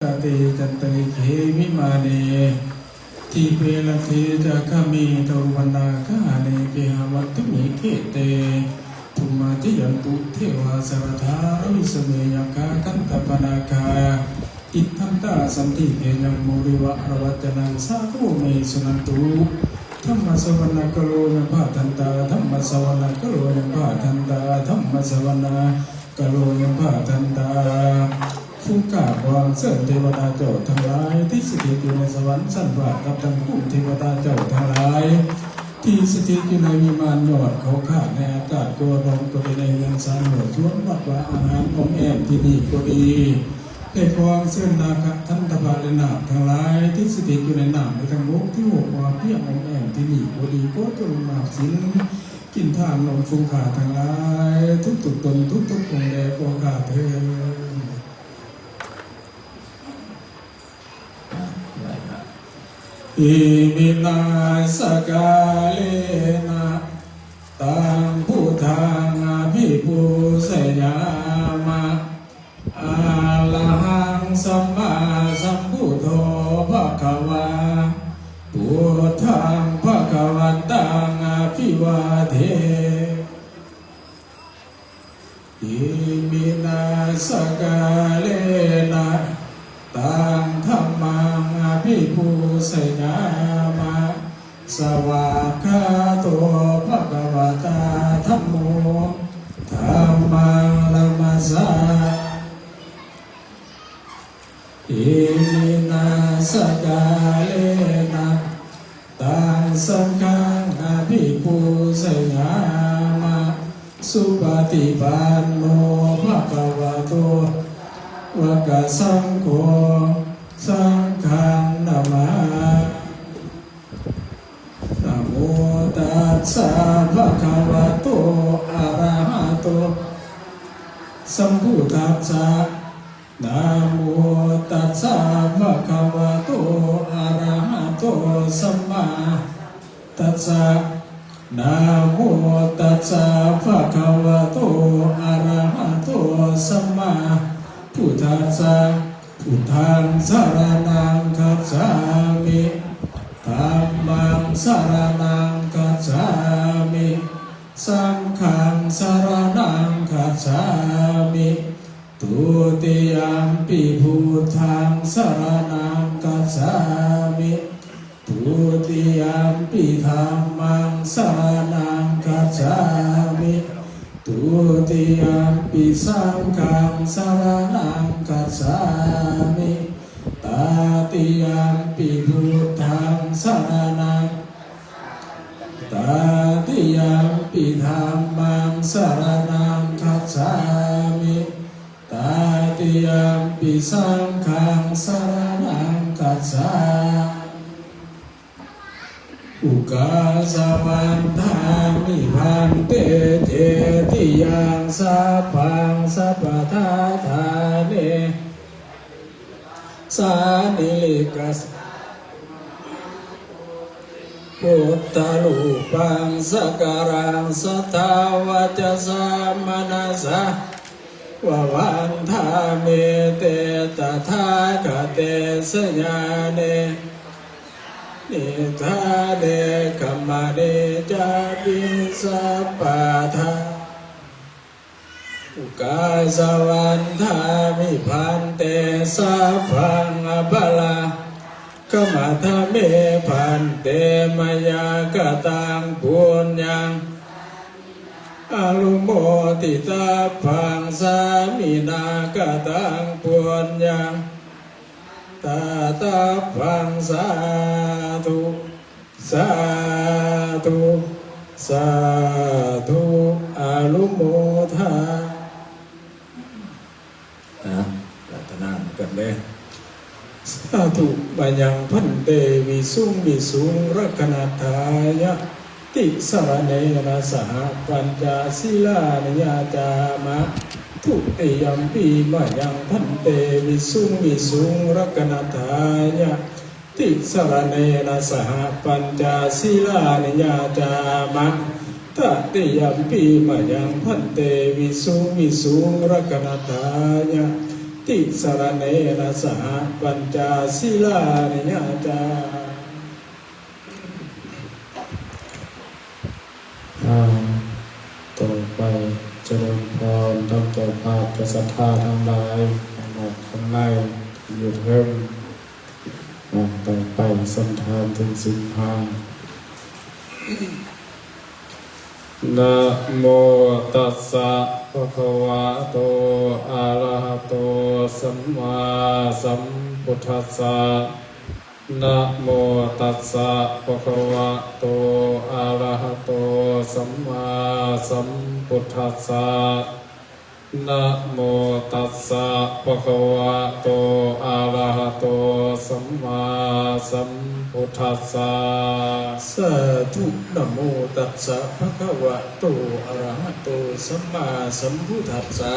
ກາເຕ ຈັນຕະລິເຂ ວິມາເນ ດີເປ ລັດເທ ຈາຄາເມ ທະລຸວັນນາກະຫາເນ ເກຫະວັດຖຸເມ ເຂເຕ ທຸມມາຈະຍັນຕຸ ເທວາ ສະລັດທາ ຣະວິສະເມ ຍັກຂາ ກັນທະປະນາກາ ຕິດທັນຕາ ສັນຕິເພ ຍັງ ໂມ ຣິວະ ອະລະວັດຈະນັງ ສາທຸ ເມ ສຸນັນຕຸ ທຳມະສະວະນະກະໂລ ຍັງພາທັນຕາ ທຳມະສະວະນະກະໂລ ຍັງພາທັນຕາ ທຳມະສະວະນະ ກະໂລຍັງພາທັນຕາ ຟູກາບວາງເຊີນເທວະດາເຈົ້າທັງຫຼາຍ ທີ່ສະຖິດຢູ່ໃນສະຫວັນຊັ້ນຟ້າ ກັບທັງພູມເທວະດາເຈົ້າທັງຫຼາຍ ທີ່ສະຖິດຢູ່ໃນວິມານຍອດເຂົາຂ້າ ໃນອາກາດກໍດອງກໍໄດ້ ໃນເຮືອນຊານເມືອງສວນວັດວາອາຮາມອ້ອມແອ້ມທີ່ນີ້ກໍດີ ໄດ້ວາງເຊີນນາຄະທັນຕະພະ ແລະ ນາກທັງຫຼາຍ ທີ່ສະຖິດຢູ່ໃນນ້ຳ ແລະ ທັງບົກທີ່ໂຮບວ່າພຽງອ້ອມແອ້ມທີ່ນີ້ກໍດີ ກໍຈົ່ງມາຮັບສິນ ກິນທານນຳຝູງຂ້າທັງຫຼາຍ ທຸກໆຕົນ ທຸກໆອົງແດ່ພວກຂ້າເທີ້ນ. ອິມິນາ ສະກາເລນະ ຕັງ ພຸດທັງ ອະພິປູຊະຍາມະ ອະລະຫັງ ສຳມາສຳພຸດໂທ ພະຄະວາ ພຸດທັງ ພະຄະວັນຕັງ ອະພິວາເທ ອິມິນາ ສະກາເລນະ ຕັງ ທຳມັງ ອະພິປູຊະຍາມະ ສະຫວາກຂາໂຕ ພະຄະວະຕາ ທຳໂມ ທຳມັງ ນະມັດສາ ອິມິນາ ສະກາເລນະ ຕັງ ສັງຄັງ ອະພິປູຊະຍາມະ ສຸປະຕິປັນໂນ ພະຄະວະໂຕ ສາວະກະສັງໂຄ ສັງຄັງ ນະມາ ນະໂມຕັດສະ ພະຄະວະໂຕ ອະລະຫະໂຕ ສຳພຸດທັດສະ ນະໂມຕັດສະ ພະຄະວະໂຕ ອະລະຫະໂຕ ສຳມາຕັດສະ ນະໂມຕັດສະ ພະຄະວະໂຕ ອະລະຫະໂຕ ສຳມາພຸດທັດສະ ພຸດທັງ ສະລະນັງ ຄັດສາມິ ທຳມັງ ສະລະນັງ ຄັດສາມິ ສັງຄັງ ສະລະນັງ ຄັດສາມິ ທຸຕິຍຳປິ ພຸດທັງ ສະລະນັງ ຄັດສາມິ ທຸຕິຍຳປິ ທຳມັງ ສະລະນັງ ຄັດສາມິ ທຸຕິຍຳປິ ສັງຄັງ ສະລະນັງ ຄັດສາມິ ຕาติยัมปิ พุทธัง สรณัง ตาติยัมปิ ธัมมัง สรณัง คัจฉามิ ตาติยัมปิ สังฆัง สรณัง คัจฉามิ อุกาสะ วันทามิ ภันเต เตติยัมปิ สัพพัง สัพพะทาทาเน สานิลิกะ พุทธรูปัง สักการัง สัทธา วาจา สา มะนะสา วะ วันทามิ เต ตถาคะเต สะ ญาเณ นิ ทาเณ ขะมะเน จาปิ สัพพะทา อุกาสะ วันทามิ ภันเต สัพพัง อะปะรา ขะมะทะเม ภันเต มะยา กะตัง ปุญญัง ອະນຸໂມທິ ຕັບພັງ ສາມິນາ ກະຕັງ ປຸນຍັງ ຕາຕັບພັງ ສາທຸ ສາທຸ ສາທຸ ອະນຸໂມທາ ອາ ອາຣາທະນານຳກັນເດີ ສາທຸ ມະຍັງ ພັນເຕ ວິສຸງ ວິສຸງ ລັກຂະນະທາຍະ ຕິສະລະເນນະ ສະຫະ ປັນຈະ ສີລານິ ຍາຈາມະ ທຸຕິຍຳປິ ມະຍັງ ພັນເຕ ວິສຸງ ວິສຸງ ລັກຂະນະທາຍະ ຕິສະລະເນນະ ສະຫະ ປັນຈະ ສີລານິ ຍາຈາມະ ຕະຕິຍຳປິ ມະຍັງ ພັນເຕ ວິສຸງ ວິສຸງ ລັກຂະນະທາຍະ ຕິສະລະເນນະສະຫະ ປັນຈະສີລານິຍາຈາ ອ່າ ຕໍ່ໄປຈະເລີນພອນ ທັງເຈົ້າພາບ ແລະ ສັດທາທັງຫຼາຍ ທັງນອກທັງໃນ ທີ່ຢູ່ເທິງ ອ່າ ຕໍ່ໄປສັນທານເຖິງສິບຫ້າ. ນະໂມຕັດສະ ພະຄະວະໂຕ ອະລະຫະໂຕ ສຳມາສຳພຸດທັດສະ. ນະໂມຕັດສະ ພະຄະວະໂຕ ອະລະຫະໂຕ ສຳມາສຳພຸດທັດສະ. ນະໂມຕັດສະ ພະຄະວະໂຕ ອະລະຫະໂຕ ສຳມາສຳພຸດທັດສະ. ສາທຸ. ນະໂມຕັດສະ ພະຄະວະໂຕ ອະລະຫະໂຕ ສຳມາສຳພຸດທັດສະ.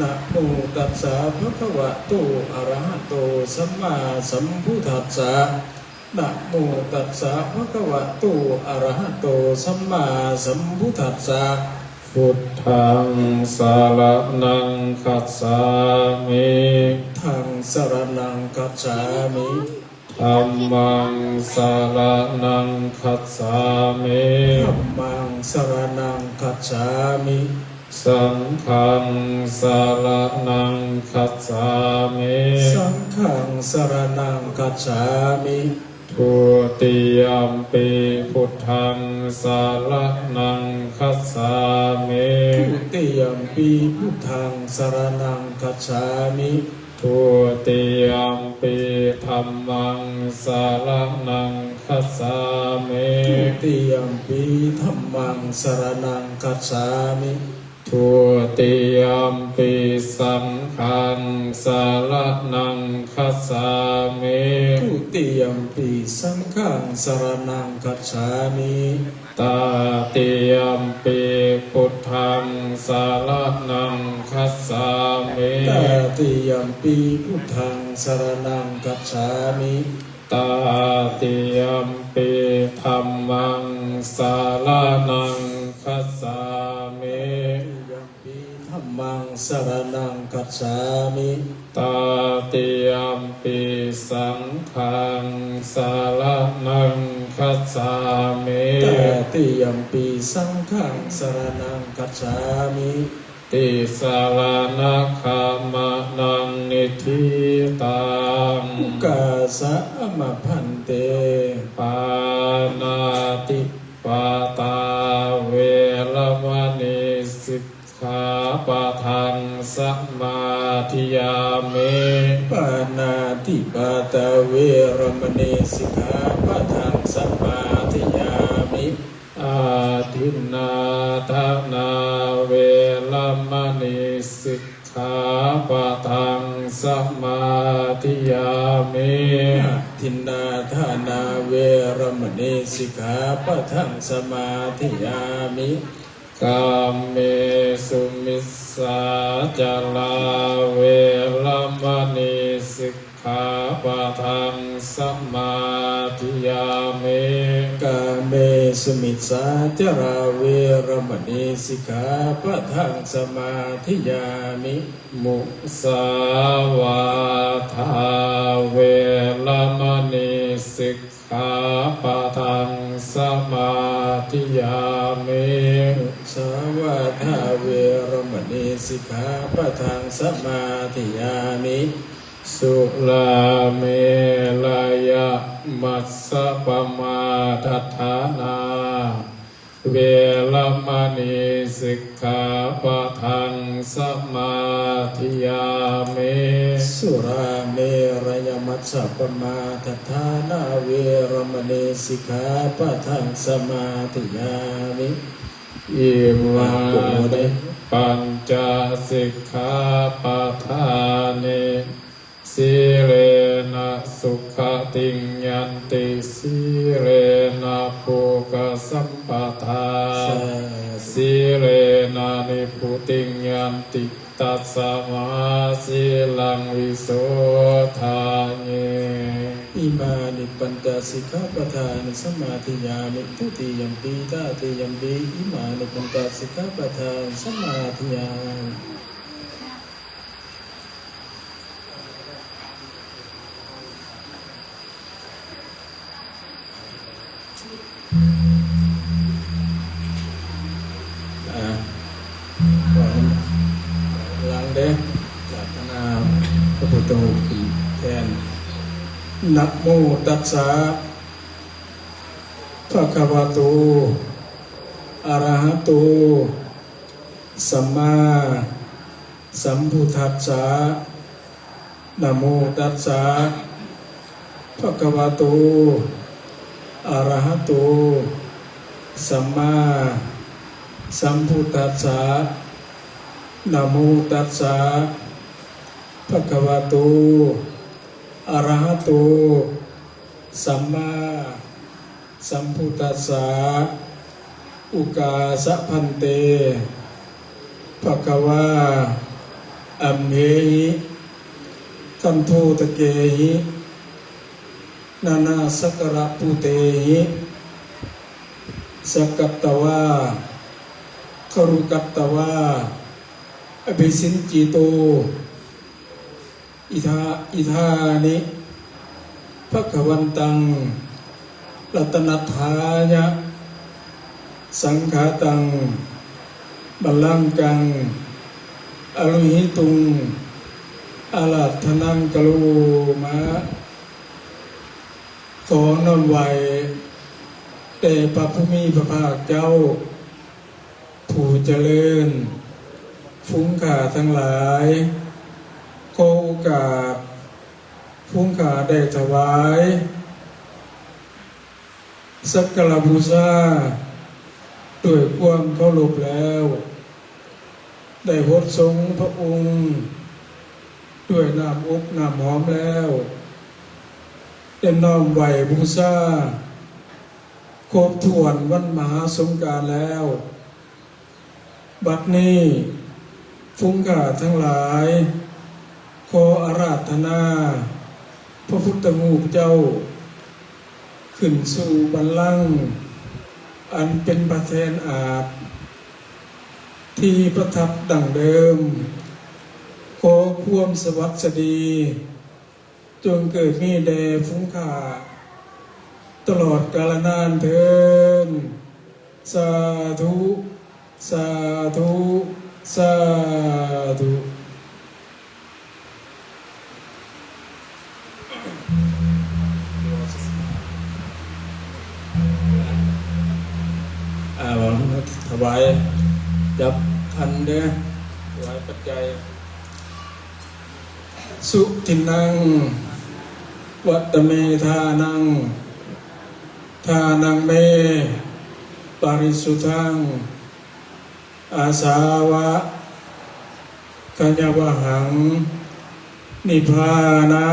ນະໂມຕັດສະ ພະຄະວະໂຕ ອະລະຫະໂຕ ສຳມາສຳພຸດທັດສະ. ນະໂມຕັດສະ ພະຄະວະໂຕ ອະລະຫະໂຕ ສຳມາສຳພຸດທັດສະ. ພຸດທັງສະລະນັງຄັດສາມິ. ທັງສະລະນັງຄັດສາມິ. ທຳມັງສະລະນັງຄັດສາມິ. ທຳມັງສະລະນັງຄັດສາມິ. ສັງຄັງສະລະນັງຄັດສາມິ. ສັງຄັງສະລະນັງຄັດສາມິ. ທຸຕິຍຳປີພຸດທັງສະລະນັງຄັດສາມິ. ທຸຕິຍຳປີພຸດທັງສະລະນັງຄັດສາມິ. ທຸຕິຍຳປີທຳມັງສະລະນັງຄັດສາມິ. ທຸຕິຍຳປີທຳມັງສະລະນັງຄັດສາມິ. ທຸຕິຍຳປີສັງຄັງສະລະນັງຄັດສາມິ. ທຸຕິຍຳປີສັງຄັງສະລະນັງຄັດສາມິ. ຕະຕິຍຳປີພຸດທັງສະລະນັງຄັດສາມິ. ຕະຕິຍຳປີພຸດທັງສະລະນັງຄັດສາມິ. ຕະຕິຍຳປີທຳມັງສະລະນັງຄັດສາມິ. ຕະຕິຍຳປີທຳມັງສະລະນັງຄັດສາມິ. ຕະຕິຍຳປີສັງຄັງສະລະນັງຄັດສາມິ. ຕະຕິຍຳປີສັງຄັງສະລະນັງຄັດສາມິ. ຕິສະລະນະຂະມະນັງນິທິຕັງ. ໂອກາສະ ອະມະພັນເຕ. ປານາຕິປາຕາເວລະມະນີ ສິກຂາປະທັງສະມາທິຍາມິ. ປານາຕິປາຕາເວລະມະນີ ສິກຂາປະທັງສະມາທິຍາມິ. ອາທິນນາທານາເວລະມະນີ ສິກຂາປະທັງສະມາທິຍາມິ. ອາທິນນາທານາເວລະມະນີ ສິກຂາປະທັງສະມາທິຍາມິ. ກາເມສຸມິດສາຈາລາເວລະມະນີ ສິກຂາປະທັງສະມາທິຍາມິ. ກາເມສຸມິດສາຈາລາເວລະມະນີ ສິກຂາປະທັງສະມາທິຍາມິ. ມຸສາວາທາເວລະມະນີ ສິກ ຂາປະທັງສະມາທິຍາມິ. ສາວາທາເວລະມະນີ ສິກຂາປະທັງສະມາທິຍາມິ. ສຸລາເມລະຍະມັດສະປະມາທະຖານາເວລະມະນີ ສິກ ຂາປະທັງສະມາທິຍາມິ. ສຸລາເມລະຍະມັດສະປະມາທະຖານາເວລະມະນີ ສິກຂາປະທັງສະມາທິຍາມິ. ອິມານິປັນຈະສິກຂາປະທານິ ສີເລນະສຸຂະຕິງຍັນຕິ ສີເລນະໂພກະສຳປະທາ ສີເລນະນິບພຸຕິງຍັນຕິ ຕັດສະມາສີລັງວິໂສທາມິ. ອິມານິປັນຈະສິກຂາປະທານິ ສະມາທິຍາມິ. ທຸຕິຍຳປີ ຕະຕິຍຳປີ ອິມານິປັນຈະສິກຂາປະທານິ ສະມາທິຍາມິ. ໂຕຂຶ້ນແທນ. ນະໂມຕັດສະ ພະຄະວະໂຕ ອະລະຫະໂຕ ສຳມາສຳພຸດທັດສະ. ນະໂມຕັດສະ ພະຄະວະໂຕ ອະລະຫະໂຕ ສຳມາສຳພຸດທັດສະ. ນະໂມຕັດສະ ພະຄະວະໂຕ ອະລະຫະໂຕ ສຳມາສຳພຸດທັດສະ. ອຸກາສະພັນເຕ ພະຄະວາ ອັມເຫຫິ ຄັນໂທຕະເກຫິ ນານາສັກກະລະປຸເຕຫິ ສັກກັດຕະວາ ຄະລຸກັດຕະວາ ອະພິສິນຈິໂຕ ອິທາ ອິທານິ ພະຄະວັນຕັງ ລັດຕະນັດຖາຍະ ສັງຄະຕັງ ບັນລັງກັງ ອະລຸຫິຕຸງ ອາຣາທະນັງ ກະໂລມະ. ຂໍນ້ອມໄຫວ້ແດ່ພະຜູ້ມີພະພາກເຈົ້າ ຜູ້ຈະເລີນ, ຝູງຂ້າທັງຫຼາຍ ຂໍໂອກາດ ຝູງຂ້າໄດ້ຖວາຍ ສັກກາລະບູຊາດ້ວຍຄວາມເຄົາລົບແລ້ວ, ໄດ້ຫົດສົງພະອົງດ້ວຍນ້ຳອົບນ້ຳຫອມແລ້ວ, ໄດ້ນ້ອມໄຫວ້ບູຊາຄົບຖ້ວນວັນມະຫາສົງການແລ້ວ. ບັດນີ້ ຝູງຂ້າທັງຫຼາຍ ຂໍອາລາທະນາພະພຸດທະຮູບເຈົ້າ ຂຶ້ນສູ່ບັນລັງອັນເປັນພະແທ່ນອາດ ທີ່ປະທັບດັ້ງເດີມ. ຂໍຄວາມສະຫວັດສະດີ ຈົ່ງເກີດມີແດ່ຝູງຂ້າຕະຫຼອດກາລະນານເທີນ. ສາທຸ ສາທຸ ສາທຸ. ອາ ຖວາຍຈັບຂັນເດີ້ ຖວາຍປັດໄຈ. ສຸທິນນັງ ວັດຕະເມທານັງ ທານັງເມ ປະລິສຸດທັງ ອາສາວະຂະຍະວະຫັງ ນິບພານະ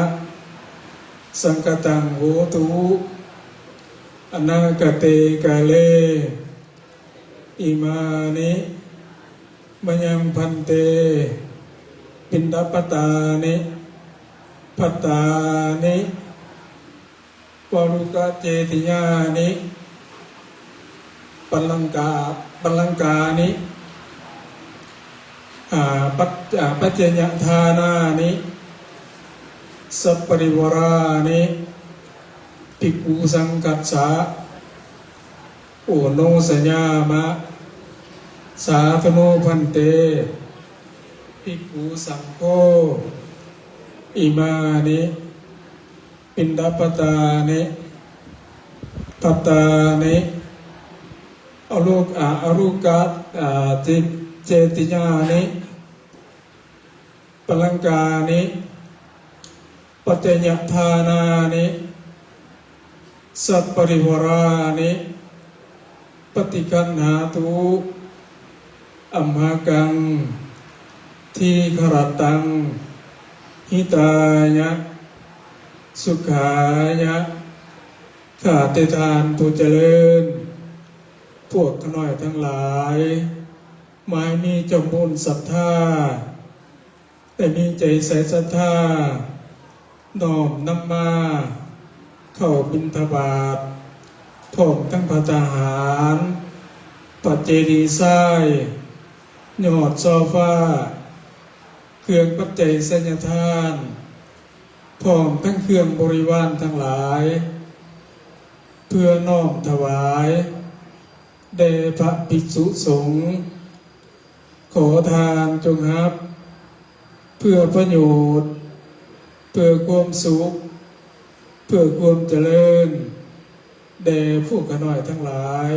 ສັງຄະຕັງ ໂຫຕຸ ອະນາກະເຕກາເລ. ອິມານິ ມະຍັງພັນເຕ ປິນດາປະຕານິ ພັດຕານິ ວາລຸກະເຈຕິຍານິ ບັນລັງກາ ບັນລັງການິ ອາ ປັດ ອາ ປັດເຈຍະທານານິ ສັບປະລິວາລານິ ພິກຂຸສັງຄັດສະ ໂອໂນສະຍາມະ ສາທຸໂນພັນເຕ ພິກຂຸສັງໂຄ ອິມານິ ປິນດາປະຕານິ ພັດຕານິ ອະລຸກ ອາ ອະລຸກະ ອາ ເຈ ເຈຕິຍານິ ບັນລັງການິ ປັດຈະຍະທານານິ ສັບປະລິວາລານິ ປະຕິຄັນຫາຕຸ ອັມມະກັງ ທີຄະຣະຕັງ ຫິຕາຍະ ສຸຂາຍະ. ຂ້າແຕ່ທ່ານຜູ້ຈະເລີນ, ພວກຂ້ານ້ອຍທັງຫຼາຍ ມາໃຫ້ມີຈອມບຸນສັດທາ ແລະ ມີໃຈໃສສັດທາ ນ້ອມນຳມາເຂົ້າບິນທະບາດ ພ້ອມທັງພະຕາຫານ, ພະເຈດີຊາຍ, ຍອດຊໍຟາ, ເຄື່ອງປັດໄຈໄຊຍະທານ, ພ້ອມທັງເຄື່ອງບໍລິວານທັງຫຼາຍ ເພື່ອນ້ອມຖວາຍແດ່ພະພິກສຸສົງ. ຂໍທ່ານຈົ່ງຮັບເພື່ອປະໂຫຍດ ເພື່ອຄວາມສຸກ ເພື່ອຄວາມຈະເລີນ ແດ່ພວກຂ້ານ້ອຍທັງຫຼາຍ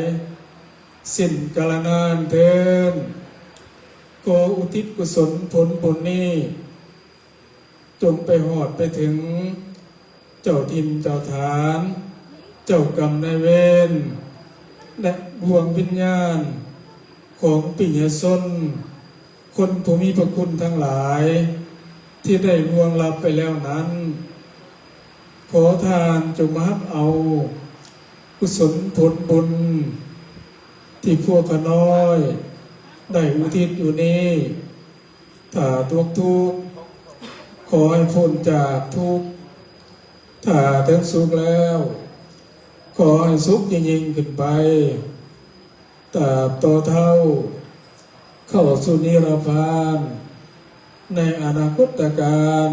ເຊັ່ນກາລະນານເທີນ. ຂໍອຸທິດກຸສົນຜົນບຸນນີ້ ຈົ່ງໄປຮອດໄປເຖິງເຈົ້າຖິ່ນເຈົ້າຖານ, ເຈົ້າກຳນາຍເວນ ແລະ ດວງວິນຍານຂອງປິຍະຊົນ ຄົນຜູ້ມີພະຄຸນທັງຫຼາຍ ທີ່ໄດ້ລ່ວງລັບໄປແລ້ວນັ້ນ, ຂໍທ່ານຈົ່ງມາຮັບເອົາກຸສົນຜົນບຸນ ທີ່ພວກຂ້ານ້ອຍໄດ້ອຸທິດຢູ່ນີ້. ຖ້າຕົກທຸກ, ຂໍໃຫ້ພົ້ນຈາກທຸກ. ຖ້າເຖິງສຸກແລ້ວ, ຂໍໃຫ້ສຸກຍິ່ງໆຂຶ້ນໄປ. ຕາບຕໍ່ເທົ່າເຂົ້າສູ່ນິລະພານໃນອະນາຄົດຕະການ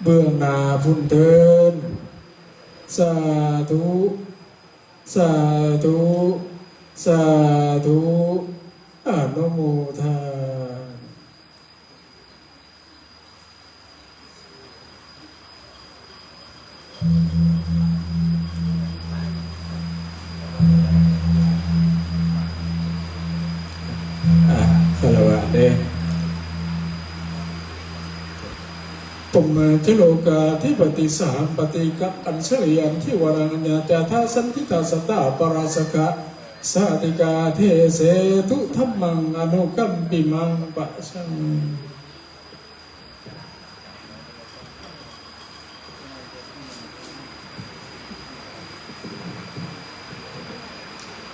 ເບື້ອງໜ້າພຸ້ນເທີນ. ສາທຸ, ສາທຸ, ສາທຸ. ອະນຸໂມທານ. ອ່າ ຄາລະວະເດ້. ປຸມມະຈະໂລກາທິປະຕິສະຫັມປະຕິກະອັນສະລິຍັງທິວະລັງອັນຍາຈາທາສັນທິທາສະຕາປະລາສະກະ ສາຕິກາເທເສຕຸທຳມັງອະນຸກຳປິມັງປະສັງ.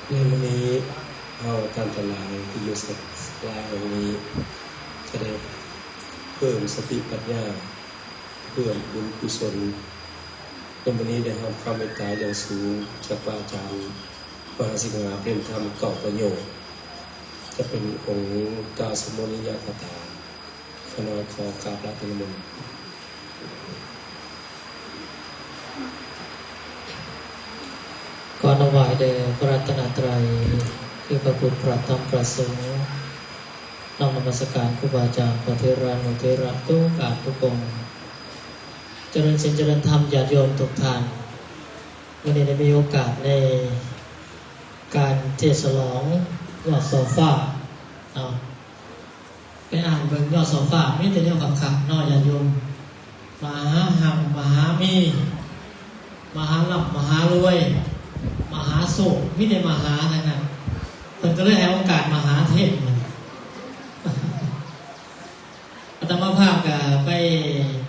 ໃນມື້ນີ້ ເຮົາທ່ານທັງຫຼາຍທີ່ຢູ່ສະລາແຫ່ງນີ້ ຈະໄດ້ເພີ່ມສະຕິປັນຍາ ເພີ່ມບຸນກຸສົນ. ໃນມື້ນີ້ໄດ້ຮັບຄວາມເມດຕາຢ່າງສູງຈາກພະອາຈານມະຫາສິງຫາ ເປັນທຳເກົ້າປະໂຫຍກ ຈະເປັນອົງກາສະມົນນິຍະຄາຖາ. ຂ້ານ້ອຍຂໍກາບລາຕະນະມົນ. ຂໍນອບໄຫວ້ແດ່ພະລັດຕະນະໄຕ ຄືພະພຸດ ພະທຳ ພະສົງ, ນ້ອມນະມັດສະການຄູບາອາຈານ ພະເຖລະນຸເຖລະທຸກທ່ານທຸກອົງ. ຈະເລີນສິນຈະເລີນທຳ ຍາດໂຍມທຸກທ່ານ. ມື້ນີ້ໄດ້ມີໂອກາດໃນການເທດສະຫຼອງຍອດໂຊຟາເນາະ. ໄປອ່ານເບິ່ງຍອດໂຊຟາ ມີແຕ່ແນວຄັກໆເນາະ ຍາດໂຍມ. ມະຫາຮັ່ງ ມະຫາມີ ມະຫາລ່ຳ ມະຫາລວຍ ມະຫາໂຊກ ມີແຕ່ມະຫາທັງນັ້ນ. ເພິ່ນກໍເລີຍໃຫ້ໂອກາດມະຫາເທດ. ອາດຕະມາພາບກໍໄປ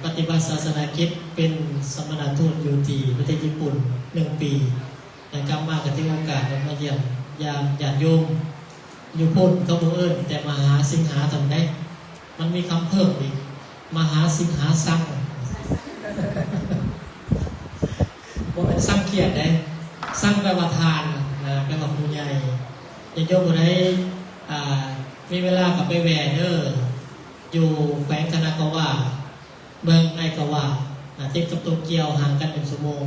ປະຕິບັດສາສະໜະກິດເປັນສຳມະນະທູດຢູ່ທີ່ປະເທດຍີ່ປຸ່ນໜຶ່ງປີ. ແລະ ກັບມາກໍຖືໂອກາດໄດ້ມາຢ້ຽມຢາມຍາດໂຍມຢູ່ພຸ້ນ. ເຂົາບໍ່ເອີ້ນແຕ່ມະຫາສິງຫາເທົ່ານັ້ນເດ້, ມັນມີຄຳເພີ່ມອີກ ມະຫາສິງຫາຊັງ. ບໍ່ແມ່ນຊັງຄຽດເດ້, ຊັງແປວ່າທ່ານ, ແປວ່າຜູ້ໃຫຍ່. ຍາດໂຍມຜູ້ໃດ ອ່າ ມີເວລາກໍໄປແວ່ເດີ, ຢູ່ແຂວງຄະນາກາວາ ເມືອງໄອກາວາ, ຕິດກັບໂຕກຽວ, ຫ່າງກັນໜຶ່ງຊົ່ວໂມງ.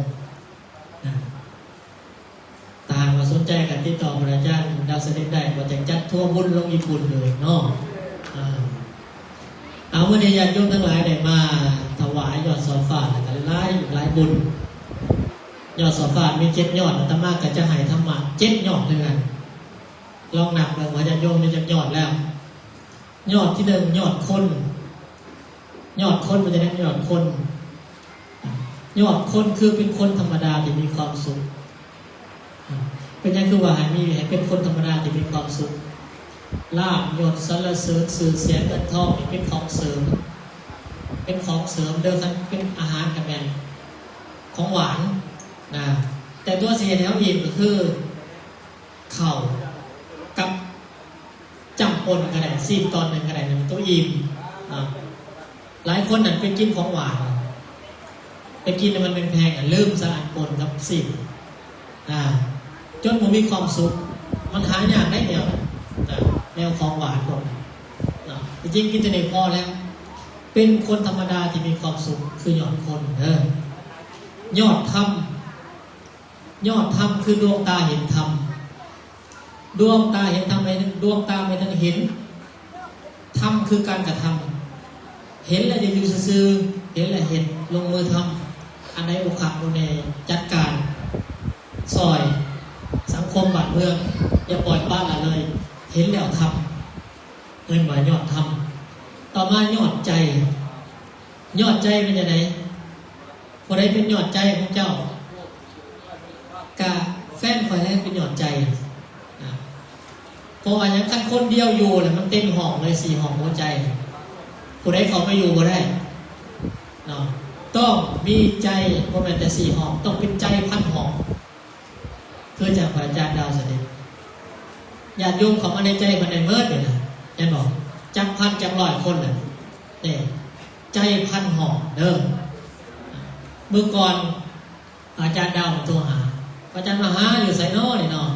ນະ ຖ້າຫາກວ່າສົນໃຈກໍຕິດຕໍ່ພະອາຈານດາວສະເດັດໄດ້, ກໍຈະຈັດທົວບຸນລົງຍີ່ປຸ່ນເລີຍເນາະ. ອາ ເອົາ ມື້ນີ້ຍາດໂຍມທັງຫຼາຍໄດ້ມາຖວາຍຍອດໂຊຟາ ແລ້ວກໍຫຼາຍອີກຫຼາຍບຸນ. ຍອດໂຊຟາມີເຈັດຍອດ, ອາດຕະມາກໍຈະໃຫ້ທຳມະເຈັດຍອດຄືກັນ. ລອງນັບເບິ່ງວ່າຍາດໂຍມມີຈັກຍອດແລ້ວ. ຍອດທີໜຶ່ງ ຍອດຄົນ. ຍອດຄົນ ມັນຈະໄດ້ຍອດຄົນ. ຍອດຄົນຄືເປັນຄົນທຳມະດາທີ່ມີຄວາມສຸກ. ເປັນຫຍັງຄືວ່າໃຫ້ມີ ໃຫ້ເປັນຄົນທຳມະດາທີ່ມີຄວາມສຸກ? ລາບຍົດສັນລະເສີນ ຊື່ສຽງເງິນທອງນີ້ເປັນຂອງເສີມ, ເປັນຂອງເສີມເດີ. ຄັນເປັນອາຫານກໍແມ່ນຂອງຫວານນະ, ແຕ່ຕົວຊິເຮັດໃຫ້ເຮົາອີ່ມກໍຄື ເຂົ້າກັບຈ້ຳປົ່ນກໍໄດ້, ຊີ້ນຕອນໜຶ່ງກໍໄດ້, ໂຕອີ່ມ. ອາ ຫຼາຍຄົນນັ້ນໄປກິນຂອງຫວານ, ໄປກິນໃຫ້ມັນແພງໆ ອາ ລືມຊະອັນປົ່ນກັບຊີ້ນ. ອາ ຈົນບໍ່ມີຄວາມສຸກ. ມັນຫາຍາກໄດ໋ແນວນັ້ນ, ອາ ແນວຂອງຫວານພວກນັ້ນ. ອາ ທີ່ຈິງກິນເທົ່ານີ້ພໍແລ້ວ. ເປັນຄົນທຳມະດາທີ່ມີຄວາມສຸກ ຄືຍອດຄົນເດີ. ຍອດທຳ ຍອດທຳຄືດວງຕາເຫັນທຳ. ດວງຕາເຫັນທຳ ໝາຍເຖິງດວງຕາໝາຍເຖິງເຫັນ. ທຳຄືການກະທຳ. ເຫັນແລ້ວຈະຢູ່ຊື່ ເຫັນແລ້ວເຮັດ ລົງມືທຳ ອັນໃດບໍ່ຄັກບໍ່ແນ່ ຈັດການຊ່ອຍສັງຄົມບ້ານເມືອງ ຢ່າປ່ອຍປະລະເລີຍ ເຫັນແລ້ວທຳ ເອີ້ນວ່າຍອດທຳ. ຕໍ່ມາຍອດໃຈ ຍອດໃຈເປັນຈັ່ງໃດ? ຜູ້ໃດເປັນຍອດໃຈຂອງເຈົ້າ? ກະແຟນຂ້ອຍແຫຼະເປັນຍອດໃຈນະ. ເພາະວ່າຫຍັງ? ຄັນຄົນດຽວຢູ່ແລ້ວມັນເຕັມຫ້ອງເລີຍ ສີ່ຫ້ອງຫົວໃຈ ຜູ້ໃດເຂົ້າໄປຢູ່ບໍ່ໄດ້ເນາະ. ຕ້ອງມີໃຈ ບໍ່ແມ່ນແຕ່ສີ່ຫ້ອງ ຕ້ອງເປັນໃຈພັນຫ້ອງ ຄືຈັ່ງພະອາຈານດາວສະເດັດ ຍາດໂຍມເຂົ້າມາໃນໃຈເພິ່ນໄດ້ເໝິດນີ້ນະ ເຫັນບໍ່? ຈັກພັນຈັກຮ້ອຍຄົນນະ ເດ້ ໃຈພັນຫ້ອງເດີ. ມື້ກ່ອນ ອາຈານດາວໂທຫາ "ອາຈານມະຫາ ຢູ່ໃສນໍນີ້ນໍ?" ອາດ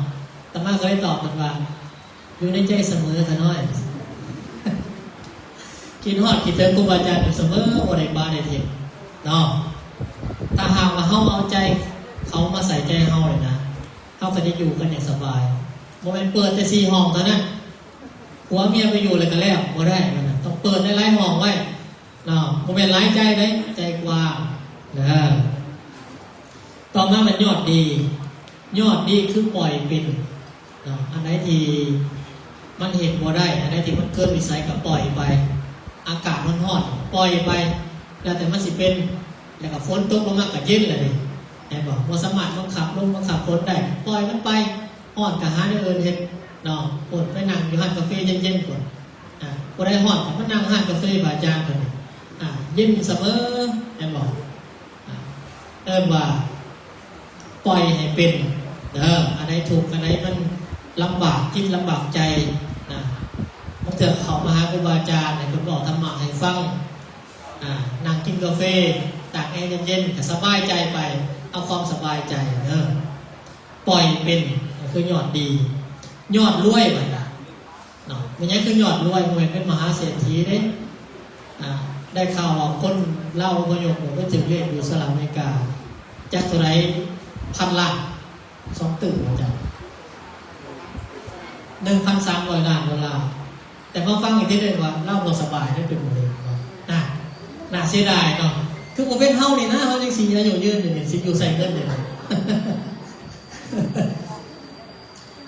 ຕະມາເຄີຍຕອບເພິ່ນວ່າ "ຢູ່ໃນໃຈສະເໝີຂ້ານ້ອຍ ຄິດຮອດຄິດເຖິງຄູບາອາຈານຢູ່ສະເໝີ ບໍ່ໄດ້ປະໄດ້ຖິ້ມເນາະ." ຖ້າຫາກວ່າເຮົາເອົາໃຈເຂົາມາໃສ່ໃຈເຮົານີ້ນະ ເຮົາກໍໄດ້ຢູ່ກັນຢ່າງສະບາຍ. ບໍ່ແມ່ນເປີດແຕ່ສີ່ຫ້ອງເທົ່ານັ້ນ ຜົວເມຍໄປຢູ່ແລ້ວກໍແລ້ວ ບໍ່ໄດ້ ມັນນະ ຕ້ອງເປີດຫຼາຍໆຫ້ອງໄວ້ ເນາະ ບໍ່ແມ່ນຫຼາຍໃຈເດ້ ໃຈກວ້າງເດີ. ຕໍ່ມາແມ່ນຍອດດີ ຍອດດີຄືປ່ອຍເປັນເນາະ. ອັນໃດທີ່ມັນເຮັດບໍ່ໄດ້ ອັນໃດທີ່ມັນເກີນວິໄສກໍປ່ອຍໄປ. ອາກາດຮ້ອນໆ ປ່ອຍໄປ ແລ້ວແຕ່ມັນຊິເປັນ ແລ້ວກໍຝົນຕົກລົງມາກໍເຢັນແລ້ວເດ້ ເຫັນບໍ່? ບໍ່ສາມາດບັງຄັບລົມບັງຄັບຝົນໄດ້ ປ່ອຍມັນໄປ. ຮ້ອນກໍຫາແນວອື່ນເຮັດເນາະ ໂພດໄປນັ່ງຢູ່ຮ້ານກາເຟເຢັນໆພຸ້ນ. ອາ ຜູ້ໃດຮ້ອນກໍມານັ່ງຮ້ານກາເຟພະອາຈານເພິ່ນ ອາ ເຢັນສະເໝີ ແມ່ນບໍ່? ອາ ເອີ້ນວ່າປ່ອຍໃຫ້ເປັນເດີ. ອັນໃດທຸກ ອັນໃດມັນລຳບາກຈິດລຳບາກໃຈນະ ບາງເທື່ອເຂົ້າມາຫາຄູບາອາຈານໃຫ້ເພິ່ນເວົ້າທຳມະໃຫ້ຟັງ ອາ ນັ່ງກິນກາເຟ ຕາກແອເຢັນໆ ກໍສະບາຍໃຈໄປ ເອົາຄວາມສະບາຍໃຈເດີ. ປ່ອຍເປັນ ກໍຄືຍອດດີ ຍອດລວຍບັດນະເນາະ. ແມ່ນຫຍັງຄືຍອດລວຍ? ບໍ່ແມ່ນເປັນມະຫາເສດຖີເດ້. ອາ ໄດ້ຂ່າວວ່າຄົນລາວອະພະຍົບໄປຖືກເລກຢູ່ສະຫະລັດອາເມລິກາ ຈັກເທົ່າໃດພັນລ້ານ ສອງຕື້ບໍ່ຈັກ ໜຶ່ງພັນສາມຮ້ອຍລ້ານໂດລາ. ແຕ່ມາຟັງອີກເທື່ອໜຶ່ງວ່າລາວບໍ່ສະບາຍເດ້ ເປັນມະເຮັງເນາະ. ໜ້າ ໜ້າເສຍດາຍເນາະ ຄືບໍ່ເປັນເຮົານີ້ນະ ເຮົາຍັງຊິອາຍຸຍືນຢູ່ນີ້ ຊິຢູ່ໃສ່ເງິນນີ້ນະ.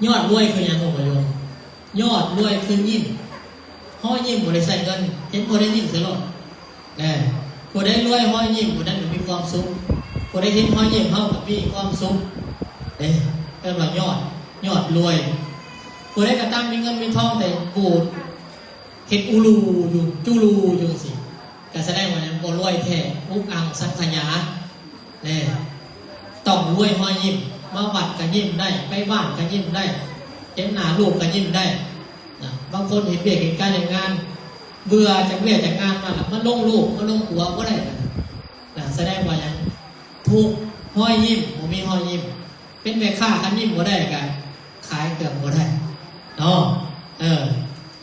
ຍອດລວຍຄືຫຍັງ ໂອບະໂຍມ? ຍອດລວຍຄືຍິ້ມ. ຮອຍຍິ້ມບໍ່ໄດ້ໃຊ້ເງິນ ເຫັນຜູ້ໃດຍິ້ມໃສ່ໂລດ. ແນ່ ຜູ້ໃດລວຍຮອຍຍິ້ມ ຜູ້ນັ້ນກໍມີຄວາມສຸກ. ຜູ້ໃດເຫັນຮອຍຍິ້ມເຮົາກໍມີຄວາມສຸກເດ້. ເອີ້ນວ່າຍອດ ຍອດລວຍ. ຜູ້ໃດກໍຕາມມີເງິນມີທອງ ແຕ່ບູດເຮັດອູລູຢູ່ ຈູລູຢູ່ຈັ່ງຊີ້ ກໍສະແດງວ່າຍັງບໍ່ລວຍແທ້. ອຸກອັງສັງຂະຍາ ແນ່ ຕ້ອງລວຍຮອຍຍິ້ມ. ມາວັດກໍຍິ້ມໄດ້ ໄປບ້ານກໍຍິ້ມໄດ້ ເຫັນໜ້າລູກກໍຍິ້ມໄດ້ນະ. ບາງຄົນເຮັດວຽກເຮັດການເຮັດງານ ເບື່ອຈາກວຽກຈາກງານມາລະມາລົງລູກ ມາລົງຜົວບໍ່ໄດ້ນະ. ສະແດງວ່າຫຍັງ? ທຸກຮອຍຍິ້ມ ບໍ່ມີຮອຍຍິ້ມ. ເປັນແມ່ຄ້າຄັນຍິ້ມບໍ່ໄດ້ກໍຂາຍເຄື່ອງບໍ່ໄດ້ເນາະ. ເອີ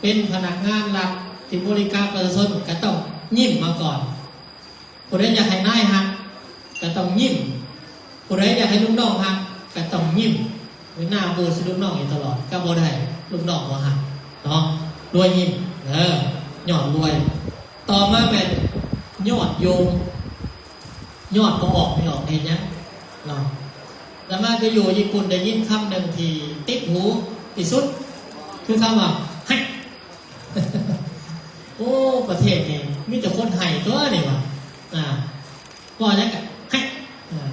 ເປັນພະນັກງານລັດທີ່ບໍລິການປະຊາຊົນກໍຕ້ອງຍິ້ມມາກ່ອນ. ຜູ້ໃດຢາກໃຫ້ນາຍຮັກກໍຕ້ອງຍິ້ມ. ຜູ້ໃດຢາກໃຫ້ລູກນ້ອງຮັກກໍຕ້ອງຍິ້ມ. ເວລາໂບດໃສ່ລູກນ້ອງຢູ່ຕະຫຼອດກໍບໍ່ໄດ້ ລູກນ້ອງບໍ່ຮັກເນາະ. ລວຍຍິ້ມ ເອີ ຍອດລວຍ. ຕໍ່ມາແມ່ນຍອດໂຍມ. ຍອດບໍ່ອອກ ໄປອອກເຮັດຫຍັງເນາະ. ອາດຕະມາໄປຢູ່ຍີ່ປຸ່ນ ໄດ້ຍິນຄຳໜຶ່ງທີ່ຕິດຫູທີ່ສຸດ ຄືຄຳວ່າ ໄຮ. ໂອ້ ປະເທດນີ້ມີແຕ່ຄົນໄຮຕົວະນີ້ວ່າ ອາ ເວົ້າຫຍັງກະ ໄຮ. ອາ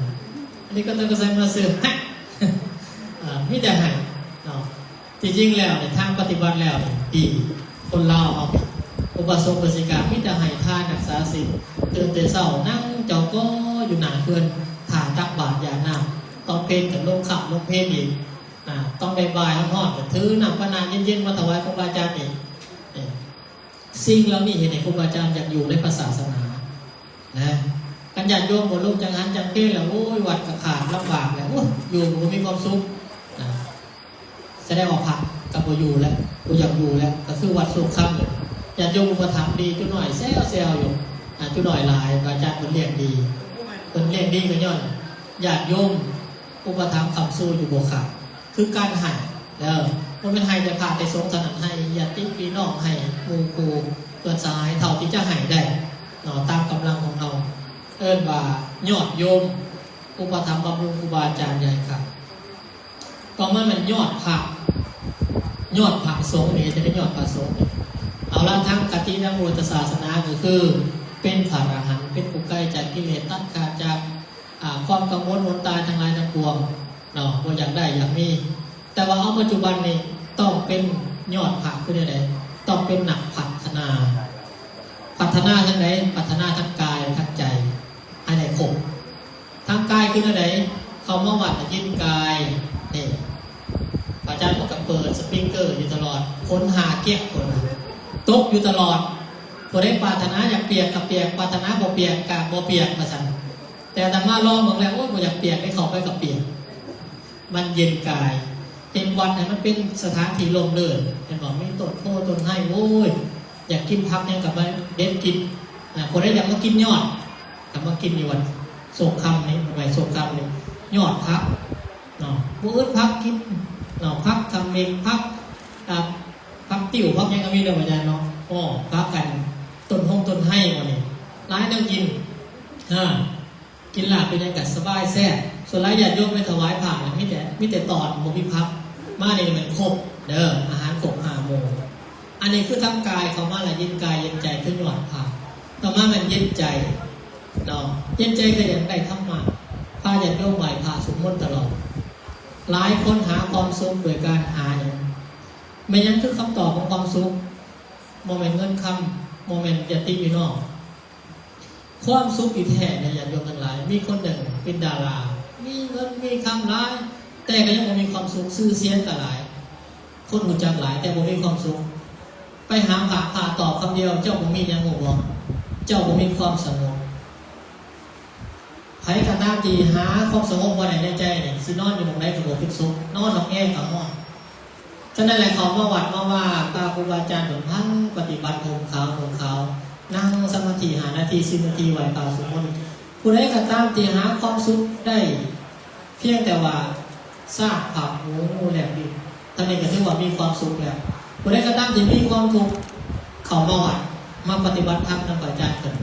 ອັນນີ້ກໍຕ້ອງໃສ່ມາເສີມ ໄຮ. ອາ ມີແຕ່ໄຮເນາະ. ທີ່ຈິງແລ້ວນີ້ ທາງປະຕິບັດແລ້ວນີ້ດີ. ຄົນລາວເຮົາ ອຸບາສົກ ອຸບາສິກາ ມີແຕ່ໃຫ້ທານ ຮັກສາສິນ ຕື່ນແຕ່ເຊົ້າ ນັ່ງຈໍກໍຢູ່ໜ້າເຮືອນ ຖ້າຕັກບາດຢາດນ້ຳ. ຕອນເພນກໍລົງຄ່ຳລົງເພນອີກ. ອາ ຕອນບ່າຍໆ ຮ້ອນໆ ກໍຖືນ້ຳປານະເຢັນໆ ມາຖວາຍຄູບາອາຈານອີກ. ເອີ ສິ່ງເຫຼົ່ານີ້ເຮັດໃຫ້ຄູບາອາຈານຢາກຢູ່ໃນພະສາສະໜາ. ນະ ຄັນຍາດໂຍມບໍ່ລົງຈັງຫັນຈັງເພແລ້ວ ໂອ້ຍ ວັດກໍຂາດລຳບາກແລ້ວ ໂອ້ຍ ຢູ່ກໍບໍ່ມີຄວາມສຸກນະ. ສະແດງວ່າພະກໍບໍ່ຢູ່ແລ້ວ ບໍ່ຢາກຢູ່ແລ້ວ ກໍຄືວັດໂສກຄຳ. ຍາດໂຍມອຸປະຖຳດີ ຈຸນ້ອຍແຊວໆຢູ່ ອາ ຈຸນ້ອຍຫຼາຍ ພະອາຈານເພິ່ນລ້ຽງດີ ເພິ່ນລ້ຽງດີກໍຍ້ອນຍາດໂຍມອຸປະຖຳຄ້ຳຊູຢູ່ບໍ່ຂາດ. ຄືການໃຫ້ເດີ ບໍ່ແມ່ນໃຫ້ແຕ່ພະແຕ່ສົງເທົ່ານັ້ນ ໃຫ້ຍາດຕິພີ່ນ້ອງ ໃຫ້ໝູ່ຄູ່ເພື່ອນສະຫາຍ ເທົ່າທີ່ຈະໃຫ້ໄດ້. ເນາະ ຕາມກຳລັງຂອງເຮົາ ເອີ້ນວ່າຍອດໂຍມ ອຸປະຖຳບຳລຸງຄູບາອາຈານໃຫຍ່ຄັກ. ຕໍ່ມາແມ່ນຍອດພະ ຍອດພະສົງນີ້ ຈະໄດ້ຍອດພະສົງນີ້ ເອົາລະ ທາງຄະຕິທາງພຸດທະສາສະໜາກໍຄືເປັນພະອະລະຫັນ ເປັນຜູ້ໄກຈາກກິເລດ ຕັດຂາດຈາກ ອາ ຄວາມກັງວົນອົນຕາຍທັງຫຼາຍທັງປວງເນາະ ບໍ່ຢາກໄດ້ຢາກມີ. ແຕ່ວ່າເອົາປັດຈຸບັນນີ້ຕ້ອງເປັນຍອດພະຄືແນວໃດ? ຕ້ອງເປັນນັກພັດທະນາ. ພັດທະນາທາງໃດ? ພັດທະນາທາງກາຍ ທາງໃຈ ໃຫ້ໄດ້ຄົບ. ທາງກາຍຄືແນວໃດ? ເຂົ້າມາວັດໄດ້ຍິນກາຍ ນີ້ ພະອາຈານເພິ່ນກໍເປີດສະປີກເກີຢູ່ຕະຫຼອດ ຝົນຫາກຽກ ຝົນຕົກຢູ່ຕະຫຼອດ. ຜູ້ໃດປາດຖະໜາຢາກປຽກກໍປຽກ ປາດຖະໜາບໍ່ປຽກກໍບໍ່ປຽກ ວ່າຊັ້ນ. ແຕ່ອາດຕະມາລອງເບິ່ງແລ້ວ ໂອ້ຍ ບໍ່ຢາກປຽກເດ້ ເຂົ້າໄປກໍປຽກ. ມັນເຢັນກາຍ ເຮັດວັດໃຫ້ມັນເປັນສະຖານທີ່ຮົ່ມເລີນ ແມ່ນບໍ່? ມີຕົ້ນໂພຕົ້ນໄຮ ໂອ້ຍ ຢາກກິນຜັກຫຍັງກໍມາເດັດກິນ. ອາ ຜູ້ໃດຢາກມາກິນຍອດ ກໍມາກິນຢູ່ວັດໂຊກຄຳນີ້ ໄວ້ໂຊກຄຳນີ້ ຍອດຜັກເນາະ ບໍ່ອຶດຜັກກິນເນາະ ຜັກຂະເໝກ ຜັກ ອາ ຜັກຕິ້ວ ຜັກຫຍັງກໍມີເດີອາຈານເນາະ. ອໍ ຜັກກັນ ຕົ້ນຫົງຕົ້ນໄຮ ບໍ່ນີ້ ຫຼາຍແນວກິນ ເອີ ກິນລາບເປັນຫຍັງກໍສະບາຍແຊບ. ສ່ວນຫຼາຍຍາດໂຍມໄປຖວາຍພະນີ້ ມີແຕ່ ມີແຕ່ຕອນ ບໍ່ມີຜັກ. ມານີ້ແມ່ນຄົບເດີ ອາຫານຄົບຫ້າໝູ່. ອັນນີ້ຄືທາງກາຍ ເຂົ້າມາແລ້ວເຢັນກາຍເຢັນໃຈ ຄືຍອດພະ. ຕໍ່ມາແມ່ນເຢັນໃຈເນາະ ເຢັນໃຈຄືຢາກໄດ້ທຳມະ. ພາຍາດໂຍມໄຫວ້ພະສວດມົນຕະຫຼອດ. ຫຼາຍຄົນຫາຄວາມສຸກໂດຍການຫາຫຍັງ? ແມ່ນຫຍັງຄືຄຳຕອບຂອງຄວາມສຸກ? ບໍ່ແມ່ນເງິນຄຳ ບໍ່ແມ່ນຍາດຕິພີ່ນ້ອງ. ຄວາມສຸກທີ່ແທ້ນະ ຍາດໂຍມທັງຫຼາຍ ມີຄົນໜຶ່ງເປັນດາລາ ມີເງິນມີຄຳຫຼາຍ ແຕ່ກໍຍັງບໍ່ມີຄວາມສຸກ. ຊື່ສຽງກໍຫຼາຍ ຄົນຮູ້ຈັກຫຼາຍ ແຕ່ບໍ່ມີຄວາມສຸກ. ໄປຫາພະ ພະຕອບຄຳດຽວ ເຈົ້າບໍ່ມີຫຍັງ ຮູ້ບໍ່? ເຈົ້າບໍ່ມີຄວາມສະຫງົບ. ໃຜກໍຕາມທີ່ຫາຄວາມສະຫງົບບໍ່ໄດ້ໃນໃຈນີ້ ຊິນອນຢູ່ໝ່ອງໃດກໍບໍ່ເປັນສຸກ ນອນຫ້ອງແອກໍຮ້ອນ. ສະນັ້ນແຫຼະ ເຂົ້າມາວັດມາວາ ພະຄູບາອາຈານເພິ່ນພາປະຕິບັດ ຫົ່ມຂາວນຸ່ງຂາວ ນັ່ງສະມາທິຫ້ານາທີ ສິບນາທີ ໄຫວ້ພະສວດມົນ. ຜູ້ໃດກໍຕາມທີ່ຫາຄວາມສຸກໄດ້ພຽງແຕ່ວ່າຊາບພະຫູແລບລິ້ນ ເທົ່ານີ້ກໍຖືວ່າມີຄວາມສຸກແລ້ວ. ຜູ້ໃດກໍຕາມທີ່ມີຄວາມທຸກ ເຂົ້າມາວັດ ມາປະຕິບັດທຳນຳພະອາຈານເພິ່ນ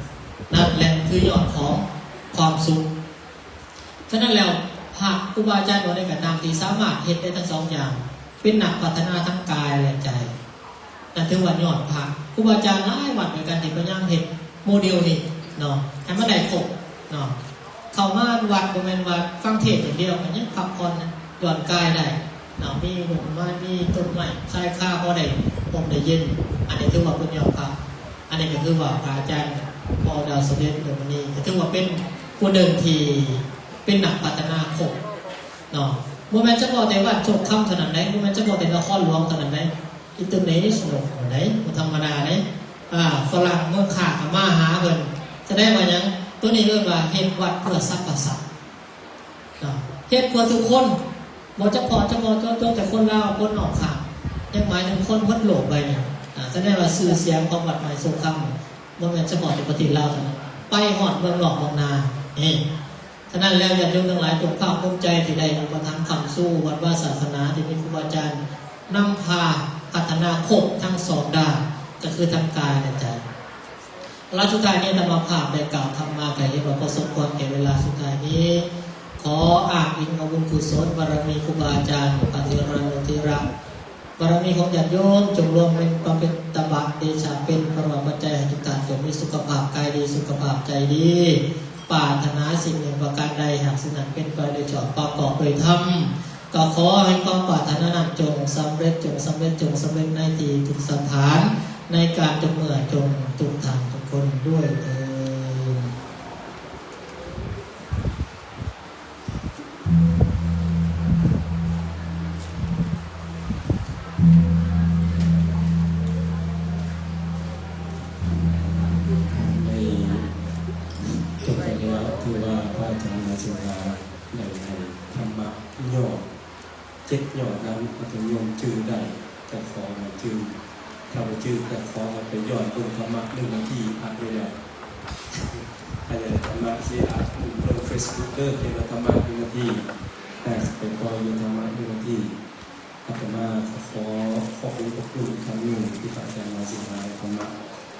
ນັ້ນແຫຼະຄືຍອດຂອງຄວາມສຸກ. ສະນັ້ນແລ້ວ ພະຄູບາອາຈານອົງໃດກໍຕາມທີ່ສາມາດເຮັດໄດ້ທັງສອງຢ່າງ ເປັນນັກພັດທະນາທັງກາຍ ແລະ ໃຈ ນັ້ນຖືວ່າຍອດພະ. ຄູບາອາຈານຫຼາຍວັດດ້ວຍກັນທີ່ພະຍາຍາມເຮັດໂມເດວນີ້ເນາະ ໃຫ້ມັນໄດ້ຄົບເນາະ. ເຂົ້າມາວັດບໍ່ແມ່ນວ່າຟັງເທດຢ່າງດຽວ ກໍຍັງພັກຜ່ອນ ຢ່ອນກາຍໄດ້ເນາະ ມີຮົ່ມໄມ້ ມີຕົ້ນໄມ້ຊາຍຄາ ພໍໄດ້ຮົ່ມໄດ້ເຢັນ. ອັນນີ້ຖືວ່າເປັນຍອດພະ. ອັນນີ້ກໍຄືວ່າພະອາຈານພໍ່ດາວສະເດັດ ດວງມະນີ ກໍຖືວ່າເປັນຜູ້ໜຶ່ງທີ່ເປັນນັກພັດທະນາຄົບເນາະ. ບໍ່ແມ່ນສະເພາະແຕ່ບ້ານໂຊກຄຳເທົ່ານັ້ນໃດ ບໍ່ແມ່ນສະເພາະແຕ່ນະຄອນຫຼວງເທົ່ານັ້ນໃດ ອິນເຕີເນຊັນແນວໃດ ບໍ່ທຳມະດາໃດ. ອາ ຝຣັ່ງເມືອງຂ້າກໍມາຫາເພິ່ນ. ສະແດງວ່າຫຍັງ? ໂຕນີ້ເອີ້ນວ່າເຮັດວັດເພື່ອສັບພະສັດ ເນາະ ເຮັດເພື່ອທຸກຄົນ ບໍ່ຈະເພາະ ຈະເພາະເຈາະຈົງແຕ່ຄົນລາວ ຄົນນອກຂ້າງ ຍັງໝາຍເຖິງຄົນໝົດໂລກໃບນີ້. ອາ ສະແດງວ່າຊື່ສຽງຂອງວັດໃໝ່ໂຊກຄຳ ບໍ່ແມ່ນສະເພາະແຕ່ປະເທດລາວເທົ່ານັ້ນ ໄປຮອດເມືອງນອກເມືອງນາເດ້. ສະນັ້ນແລ້ວ ຍາດໂຍມທັງຫຼາຍ ຈົ່ງພາກພູມໃຈທີ່ໄດ້ອຸປະຖຳຄ້ຳຊູວັດວາສາສະໜາ ທີ່ມີຄູບາອາຈານນຳພາພັດທະນາຄົບທັງສອງດ້ານ ກໍຄືທັງກາຍ ແລະ ໃຈ. ແລະສຸດທ້າຍນີ້ ອາດຕະມາພາບໄດ້ກ່າວທຳມາ ກໍເຫັນວ່າພໍສົມຄວນແກ່ເວລາ. ສຸດທ້າຍນີ້ ຂໍອ້າງອີງເອົາບຸນກຸສົນບາລະມີຄູບາອາຈານ ພະເຖລານຸເຖລະ ບາລະມີຂອງຍາດໂຍມ ຈົ່ງລວມເປັນປະເປັນຕະບະເດຊະ ເປັນພະລະວະປັດໄຈໃຫ້ທຸກທ່ານ ຈົ່ງມີສຸຂະພາບກາຍດີ ສຸຂະພາບໃຈດີ. ປາດຖະໜາສິ່ງໜຶ່ງປະການໃດ ຫາກສິ່ງນັ້ນເປັນໄປໂດຍຊອບປະກອບໂດຍທຳ ກໍຂໍໃຫ້ຄວາມປາດຖະໜານັ້ນຈົ່ງສຳເລັດ ຈົ່ງສຳເລັດ ຈົ່ງສຳເລັດໃນທີ່ທຸກສະຖານ ໃນການທຸກເມື່ອ ຈົ່ງທຸກທ່ານທຸກຄົນດ້ວຍເທີ້ນ. ໄດ້ຈົບໄປແລ້ວ ຖືວ່າພະອາຈານມະຫາສິງຫາ ໄດ້ໃຫ້ທຳມະຍອດ ເຈັດຍອດນັ້ນ ຍາດໂຍມຈື່ໄດ້ ກໍຂໍໃຫ້ຈື່, ຖ້າບໍ່ຈື່ກໍຂໍໃຫ້ໄປຍ້ອນເບິ່ງທຳມະໜຶ່ງນາທີ ອັດໄວ້ແລ້ວ. ຖ້າຢາກໄດ້ທຳມະຊິອັດລົງເຟສບຸກເດີ ຂຽນວ່າທຳມະໜຶ່ງນາທີ ແຕ່ໄປປ່ອຍຢູ່ທຳມະໜຶ່ງນາທີ. ອາດຕະມາຂໍຂອບຄຸນພະຄຸນອີກຄັ້ງໜຶ່ງ ທີ່ພະອາຈານມະຫາສິງຫາໃຫ້ທຳມະ.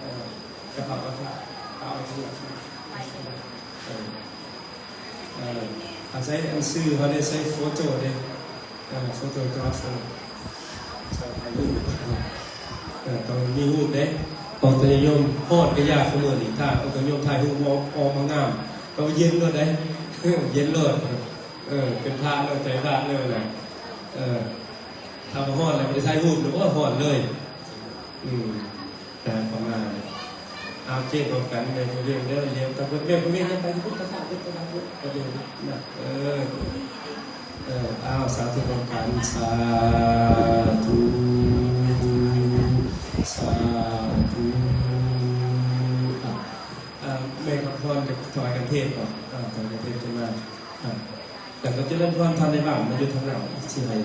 ເອີ ກະເປົາກະຖາ ເອົາໄວ້ຂ້າງຫຼັງ ເອີ ເອີ ອາໄສອັນຊື່ເຮົາໄດ້ໃຊ້ໂຟໂຕ້ເດ້ ເອີ ໂຟໂຕ້ກຣາຟ ເອີ ຖ່າຍຮູບ ເອີ ຕ້ອງມີຮູບເດ້ ເອົາແຕ່ຍາດໂຍມ ຮ້ອນກະຢ່າ ຊຸມື້ນີ້ ຖ້າເອົາແຕ່ຍາດໂຍມຖ່າຍຮູບ ອອກ ອອກມາງາມ ກໍເຢັນໂລດເດ້ ເອີ ເຢັນໂລດ ເອີ ເປັນພະໂລດ ໃຈພະເລີຍນະ ເອີ ຖ້າບໍ່ຮ້ອນແລ້ວບໍ່ໄດ້ຖ່າຍຮູບ ໂອ້ຍ ຮ້ອນເລີຍ ອືມ ນະ ປະມານນີ້ ເອົາ ເຈັບພ້ອມກັນ ແມ່ຜູ້ວຽງເດີ ລ້ຽວຕາເບິ່ງ ແມ່ຜູ້ວຽງຍັງໄປທີ່ພຸດທະທາດ ພຸດທະທາດ ພຸດທະທາດ ເອີ ເອີ ເອົາ ສາທຸພ້ອມກັນ ສາທຸ ສາທຸ ອ່າ ແມ່ຄຳພອນຈະຖວາຍກັນເທດບໍ່? ອ່າ ຖວາຍກັນເທດຂຶ້ນມາ ອ່າ ແລ້ວກໍຈະເລີນພອນ ທ່ານໃນບ້ານມາຢູ່ທາງຫຼັງ ຊິໃຫ້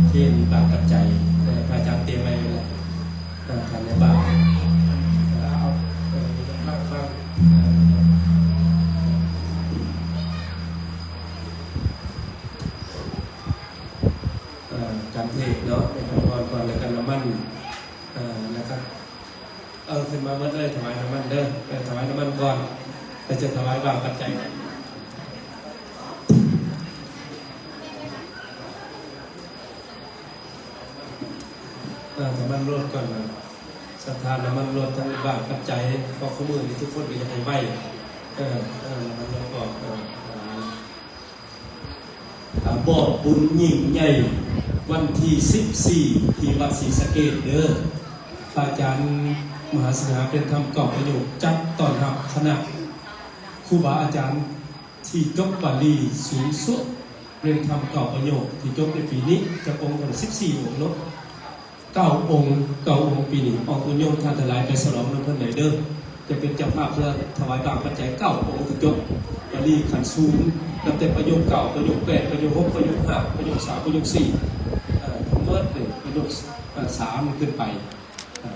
ເທນບາງປັດໄຈ ເອີ ພະອາຈານຕຽມໄວ້ແລ້ວ ເອີ ທ່ານໃນບ້ານ ເອີ ເອົາ ເອີ ບາງ ບາງ ເອີ ເອີ ການເທດເນາະ ເປັນພອນກ່ອນ ແລ້ວກໍນ້ຳມັນ ເອີ ແລ້ວກໍ ເອົາຂຶ້ນມາໝົດເລີຍ ຖວາຍນ້ຳມັນເດີ ເອີ ຖວາຍນ້ຳມັນກ່ອນ ແລ້ວຈະຖວາຍບາງປັດໄຈ ເອີ ນ້ຳມັນລົດກ່ອນນະ ສັດທານ້ຳມັນລົດ ທັງບາງປັດໄຈ ເພາະຄູ່ມື້ນີ້ທຸກຄົນກໍຢາກໃຫ້ໄວ ເອີ ເອີ ນ້ຳມັນລົດອອກ ເອີ ອ່າ ບອກບຸນຍິ່ງໃຫຍ່ວັນທີສິບສີ່ ທີ່ວັດສີສະເກດເດີ ພະອາຈານມະຫາສິງຫາ ເປັນທຳເກົ້າປະໂຫຍກ ຈັດຕ້ອນຮັບຄະນະຄູບາອາຈານທີ່ຈົບບາລີສູງສຸດ ເປັນທຳເກົ້າປະໂຫຍກ ທີ່ຈົບໃນປີນີ້ ຈັກອົງ ສິບສີ່ອົງເນາະ. ເກົ້າອົງ ເກົ້າອົງປີນີ້ ອອກບຸນໂຍມທ່ານທັງຫຼາຍໄປສະຫຼອງນຳເພິ່ນໄດ້ເດີ ຈະເປັນເຈົ້າພາບເພື່ອຖວາຍບາງປັດໄຈເກົ້າອົງທີ່ຈົບບາລີຂັ້ນສູງ ນັບແຕ່ປະໂຫຍກເກົ້າ ປະໂຫຍກແປດ ປະໂຫຍກຫົກ ປະໂຫຍກຫ້າ ປະໂຫຍກສາມ ປະໂຫຍກສີ່ ເອີ ທັງໝົດເດ້ ປະໂຫຍກ ເອີ ສາມຂຶ້ນໄປ ເອີ.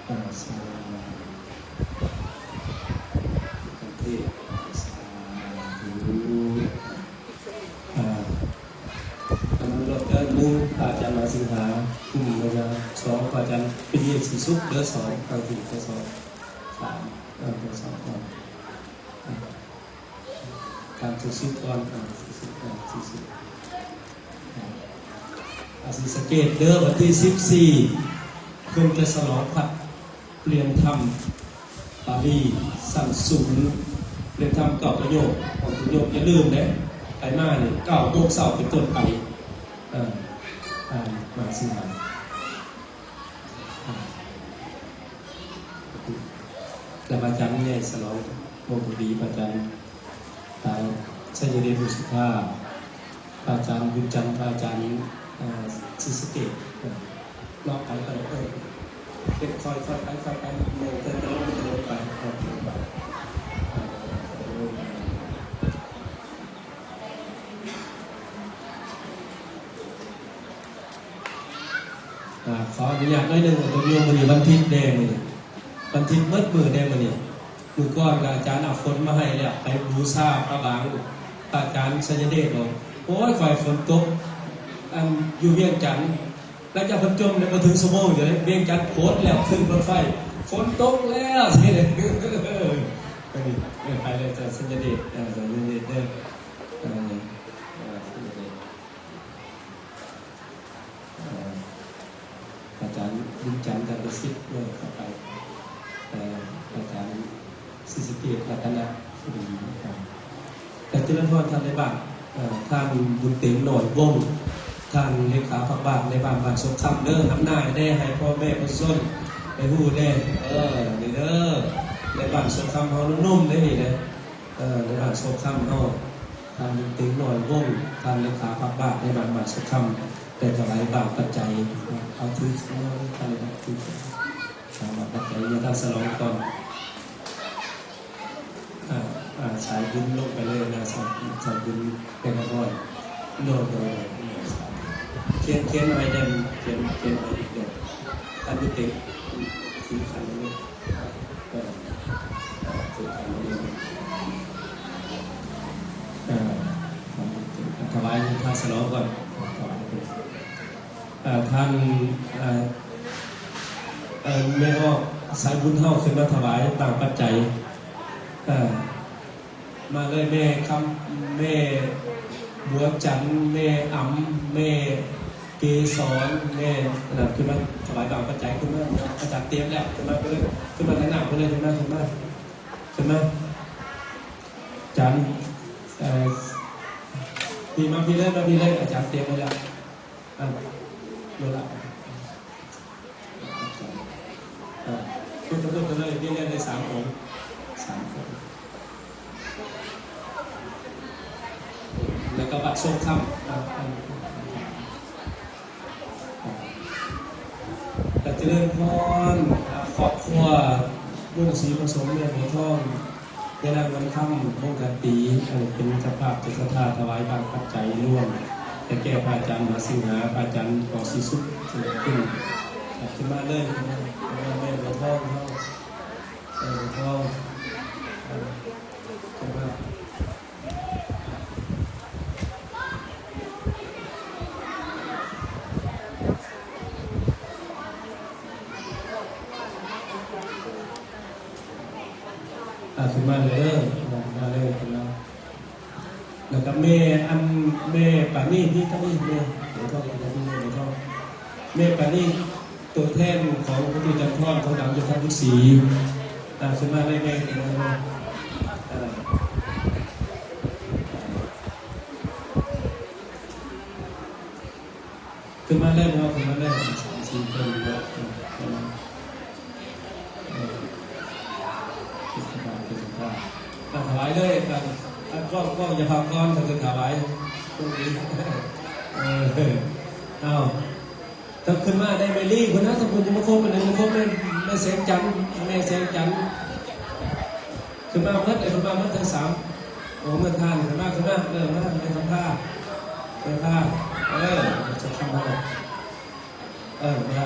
ອາ ສາທຸ ການເທດ ສາທຸ ອາ ກຳລັງເລີ່ມເດີ ໜຶ່ງ ພະອາຈານມະຫາສິງຫາ ກຸ່ມລະຍະ ສອງ ພະອາຈານປິຍະເດດ ສີສຸກ ເດີ ສອງ ທາງທີ່ ສອງ ສາມ ເອີ ສອງ ສອງ ທ່ານສຸສິດກ່ອນ ອາ ສຸສິດກ່ອນ ສຸສິດ ອາ ສີສະເກດເດີ ວັນທີສິບສີ່ ເພິ່ນຈະສະຫຼອງພັດປ່ຽນທຳປາລີຊັ້ນສູງ ປ່ຽນທຳເກົ້າປະໂຫຍກ ເກົ້າປະໂຫຍກ ຢ່າລືມເດ້ ໃຜມານີ້ ເກົ້າໂມງເຊົ້າເປັນຕົ້ນໄປ ເອີ ອາ ມາສິມາ ແລະ ພະອາຈານໃຫຍ່ສະຫຼອງວົງຄະດີ ພະອາຈານ ອາ ໄຊຍະເດດ ບຸດສຸພາ ພະອາຈານບຸນຈັນ ພະອາຈານ ອາ ສີສະເກດ ເອີ ເລາະໄປ ເອີ ເອີ ເກັບຄ່ອຍໆໄປ ຄ່ອຍໄປ ເອີ ເດີນໄປ ເດີນໄປ ເອີ ເດີນໄປ ເອີ ເດີນໄປ. ອາ ຂໍອະນຸຍາດໜ້ອຍໜຶ່ງ ໂອໂຕໂຍມ ມື້ນີ້ວັນທິດແດ່ ມື້ນີ້ວັນທິດໝົດມື້ແດ່ ມື້ນີ້ ມື້ກ່ອນກໍອາຈານເອົາຝົນມາໃຫ້ແລ້ວ ໄປບູຊາພະບາງ ພະອາຈານໄຊຍະເດດບອກ ໂອ້ຍ ຂ້ອຍຝົນຕົກ ອັນ ຢູ່ວຽງຈັນ ຫຼັງຈາກເພິ່ນຈົ່ມໄດ້ບໍ່ເຖິງຊົ່ວໂມງເດ ວຽງຈັນໂພດແລ້ວ ຂຶ້ນລົດໄຟ ຝົນຕົກແລ້ວ ເອີ ໄປເລີຍ ໄປເລີຍ ອາຈານໄຊຍະເດດ ອາຈານໄຊຍະເດດເດີ ເອີ ອາຈານໄຊຍະເດດ ເອີ ອາຈານບຸນຈັນ ຈັນປະສິດ ເດີ ເຂົ້າໄປ ເອີ ອາຈານ ສີສະເກດ ລັດຕະນະ ກະຈະເລີນພອນທ່ານນາຍບ້ານ ເອີ ທ່ານບຸນເຕັງ ໜອນວົງ ທ່ານເລຂາພັກບ້ານນາຍບ້ານບ້ານໂຊກຄຳເດີ ນຳໜ້າແດ່ ໃຫ້ພໍ່ແມ່ປະຊາຊົນໄດ້ຮູ້ແດ່ ເອີ ນີ້ເດີ ນາຍບ້ານໂຊກຄຳເຮົາໜຸ່ມໆເດ້ນີ້ເດ້ ເອີ ນາຍບ້ານໂຊກຄຳເຮົາ ທ່ານບຸນເຕັງ ໜອນວົງ ທ່ານເລຂາພັກບ້ານນາຍບ້ານບ້ານໂຊກຄຳ ໄດ້ຖວາຍບາງປັດໄຈ ເອົາຖື ເອົາ ທ່ານໄດ້ຖື ອ່າ ບັດໃດຍາທ່ານສະຫຼອງກ່ອນ ອາ ອາ ສາຍບຸນລົງໄປເລີຍນະ ສາຍ ສາຍບຸນເປັນຮ້ອຍ ໂດຍ ໂດຍ ໂດຍ ຂຽນ ຂຽນໃຫ້ແດ່ ຂຽນ ຂຽນໃຫ້ອີກແດ່ ທ່ານບຸນເຕັງ ຖືຂັນນີ້ ເອີ ເອີ ຖືຂັນນີ້ ເອີ ຖວາຍທ່ານສະຫຼອງກ່ອນ ຖວາຍ ເອີ ທ່ານ ເອີ ເອີ ແມ່ອອກສາຍບຸນເຮົາຂຶ້ນມາຖວາຍບາງປັດໄຈ ເອີ ມາເລີຍ ແມ່ຄຳ ແມ່ບົວຈັນ ແມ່ອຳ ແມ່ເກສອນ ແມ່ອັນນັ້ນ ຂຶ້ນມາຖວາຍບາງປັດໄຈ ຂຶ້ນມາ ອາຈານຕຽມແລ້ວ ຂຶ້ນມາ ຂຶ້ນມາ ຂຶ້ນມາທາງໜ້າເພິ່ນເລີຍ ຂຶ້ນມາ ຂຶ້ນມາ ຂຶ້ນມາ ອາຈານ ເອີ ພີ່ ມາພີ້ເລີຍ ມາພີ້ເລີຍ ອາຈານຕຽມໄວ້ແລ້ວ ອ່າ ໂດນລະ ອ່າ ພຸດທະ ພຸດທະເລີຍ ເລຍນໄດ້ສາມອົງ ສາມຄົນ ແລ້ວກໍວັດຊົງຄຳ ອ່າ ອ່າ ກໍຈະເລີນພອນ ອ່າ ຄອບຄົວວົງສີປະສົມ ແມ່ບົວທອງ ແມ່ນາງວັນຄຳ ວົງຄຳຕີ ເປັນເຈົ້າພາບເຈົ້າສັດທາຖວາຍບາງປັດໄຈລວມ ແຕ່ແກ່ພະອາຈານມະຫາສິງຫາ ພະອາຈານ ປ.ສີສຸດ ເຊີນຂຶ້ນ ຂຶ້ນມາເລີຍ ຂຶ້ນມາ ແມ່ບົວທອງເຮົາ ແມ່ບົວທອງ ເອີ ຂຶ້ນມາ. ອ່າ ຂຶ້ນມາເລີຍເດີ ມາເລີຍ ຂຶ້ນມາ ແລ້ວກໍແມ່ ອັນ ແມ່ປານີ ນີ້ກໍມີ ແມ່ ແມ່ທອງ ແມ່ທອງ ແມ່ປານີ ຕົວແທນຂອງປະຕູຈັນທອນ ຂອງດຳຢູ່ທາງພຸດສີ ອ່າ ຂຶ້ນມາເລີຍແມ່ ຂຶ້ນມາເລີຍ ອ່າ ຂຶ້ນມາເລີຍເນາະ ຂຶ້ນມາເລີຍ ສາມສີ່ຄົນເນາະ ເອີ ເອີ ເທດສະບານ ເທດສະບານ ອ່າ ຖວາຍເລີຍ ອ່າ ອ່າ ກ້ອງ ກ້ອງຢ່າພາກອນ ຖ້າເກີດຖວາຍ ໂຊກດີ ເອີ ເອົາ ຖ້າຂຶ້ນມາໄດ້ແມ່ລີ້ພຸ້ນນະ ຖ້າເພິ່ນຈະມາຄົບອັນໃດມາຄົບແມ່ ແມ່ແສງຈັນ ແມ່ແສງຈັນ ຂຶ້ນມາໝົດ ຂຶ້ນມາໝົດທັງສາມ ໂອ້ ເມືອງທ່ານ ຂຶ້ນມາ ຂຶ້ນມາ ເອີ ມາ ແມ່ຄຳພາ ແມ່ພາ ເອີ ເຈົ້າຄຳພາ ເອີ ມາ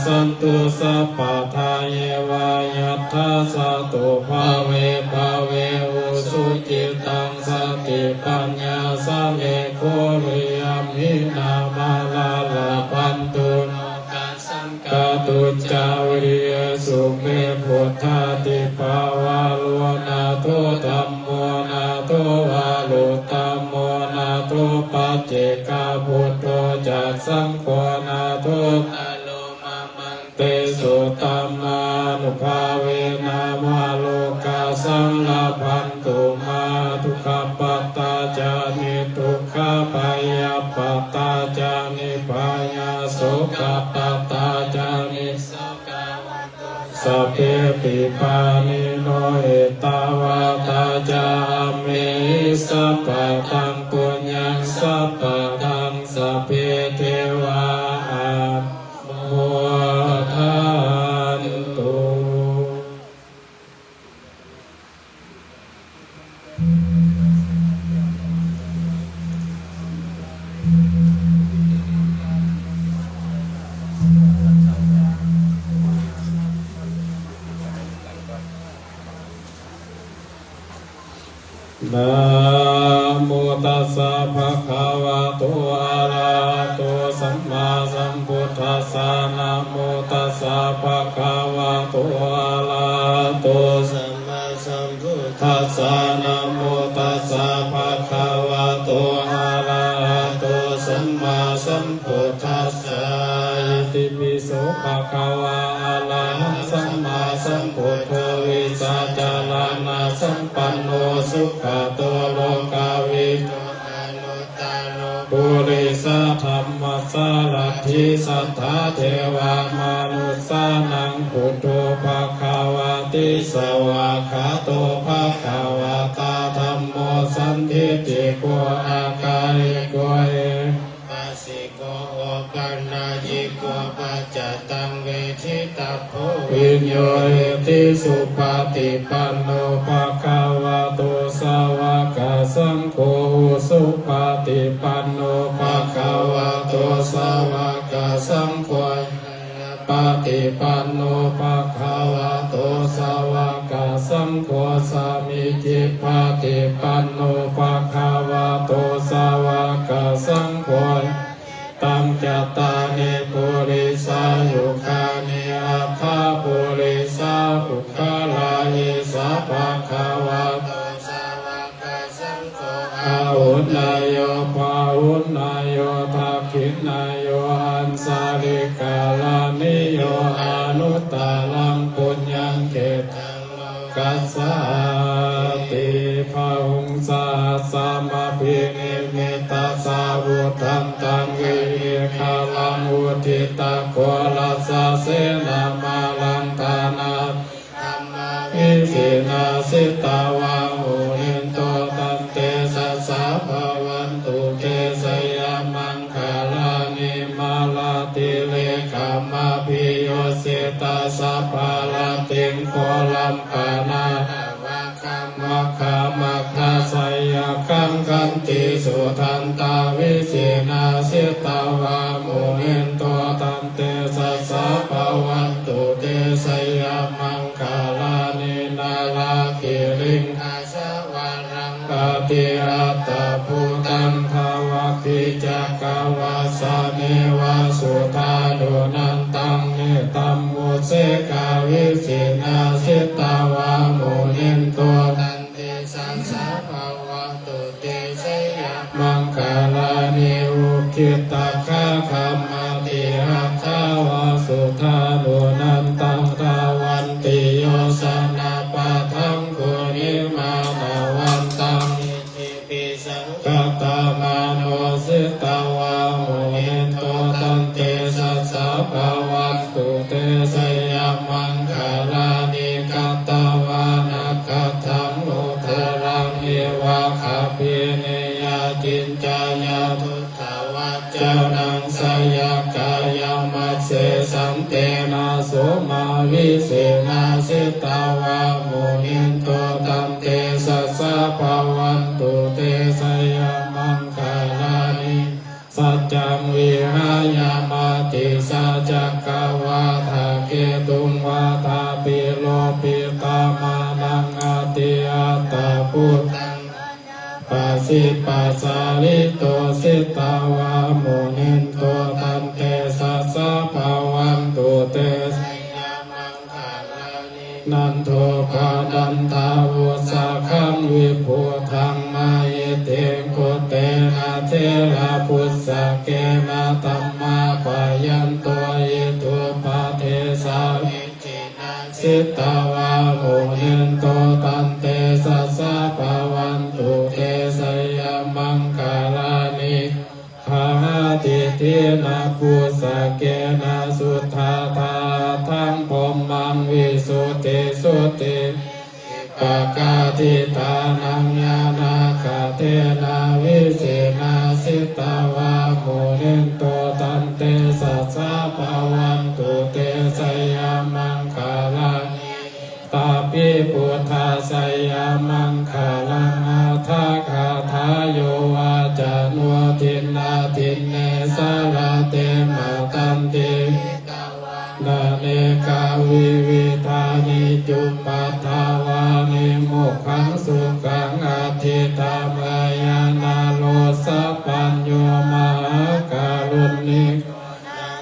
Santu sabbadā yeva yattha jāto bhave bhave ujucittaṃ satipaññā sallekho viriyamhinā mārā labhantu nokāsaṃ kātuñca viriyesu me buddhādipavaro nātho dhammo nātho varuttamo nātho paccekabuddho ca saṅgho nāthottaro mamaṃ tesottamānubhāvena mārokāsaṃ labhantu mā. Dukkhappattā ca niddukkhā bhayappattā ca nibbhayā sokappattā ca nissokā hontu sabbepi pāṇino. Ettāvatā ca amhehi sambhataṃ puññaṃ sambhataṃ sabbe devā anumodantu. Namo tassa bhagavato arahato sammāsambuddhassa. Namo tassa bhagavato arahato sammāsambuddhassa. Namo tassa bhagavato arahato sammāsambuddhassa. Itipi so bhagavā arahaṃ sammāsambuddho vijjācaraṇasampanno sugato lokavidū anuttaro purisadammasārathi satthā devamanussānaṃ buddho bhagavāti. Svākkhāto bhagavatā dhammo sandiṭṭhiko akāliko e hippassiko opanayiko paccattaṃ veditabbo viññūhīti. Supaṭipanno bhagavato sāvakasaṅgho, ujupaṭipanno bhagavato sāvakasaṅgho, ñāyapaṭipanno bhagavato sāvakasaṅgho, sāmīcipaṭipanno bhagavato sāvakasaṅgho, yadidaṃ cattāri purisayugāni aṭṭha purisapuggalā, esa bhagavato sāvakasaṅgho, āhuneyyo pāhuneyyo dakkhiṇeyyo añjalikaraṇīyo anuttaraṃ puññakkhettaṃ lokassāti. Bāhuṃ sahassamabhinimmitasāvudhantaṃ girimekhalaṃ uditaghorasasenamāraṃ dānādidhammavidhinā jitavā munindo taṃ tejasā bhavatu te jayamaṅgalāni. Mārātirekamabhiyujjhitasabbarattiṃ ghorampanāḷavakamakkhamathaddhayakkhaṃ khantīsudantavidhinā jitavā munindo taṃ tejasā bhavatu te jayamaṅgalāni. Nāḷāgiriṃ gajavaraṃ atimattabhūtaṃ dāvaggicakkamasanīva sudāruṇantaṃ mettambusekavidhinā jitavā munindo taṃ tejasā bhavatu te jayamaṅgalāni. Ukkhittakhaggamatihatthava sudāruṇantaṃ dhāvantiyojanapathaṅgulimālavantaṃ iddhībhisaṅkhatamano jitavā munindo taṃ tejasā bhavatu te jayamaṅgalāni. Katvāna kaṭṭham udaraṃ iva gabbhinīyā ciñcāya duṭṭhavacanaṃ janakāyamajjhe santena somavidhinā jitavā munindo taṃ tejasā bhavatu te jayamaṅgalāni. Saccaṃ vihāya matisaccakavā Vippasalito jitavā munindo taṃ tejasā bhavatu te jayamaṅgalāni. Nandopanandabhujagaṃ vibudhaṃ mahiddhiṃ puttena therabhujagena damāpayanto iddhūpadesavidhinā jitavā munindo taṃ tejasā bhavatu te jayamaṅgalāni. Duggāhadiṭṭhibhujagena sudaṭṭhahatthaṃ brahmaṃ visuddhijutimiddhibakābhidhānaṃ ñāṇāgadena vidhinā jitavā munindo taṃ tejasā bhavatu te jayamaṅgalāni. Etāpi buddhajayamaṅgalaaṭṭhagāthā yo vācano dinadine sarate matandī hitvānanekavividhāni cupaddavāni mokkhaṃ sukhaṃ adhigameyya naro sapañño. Mahākāruṇiko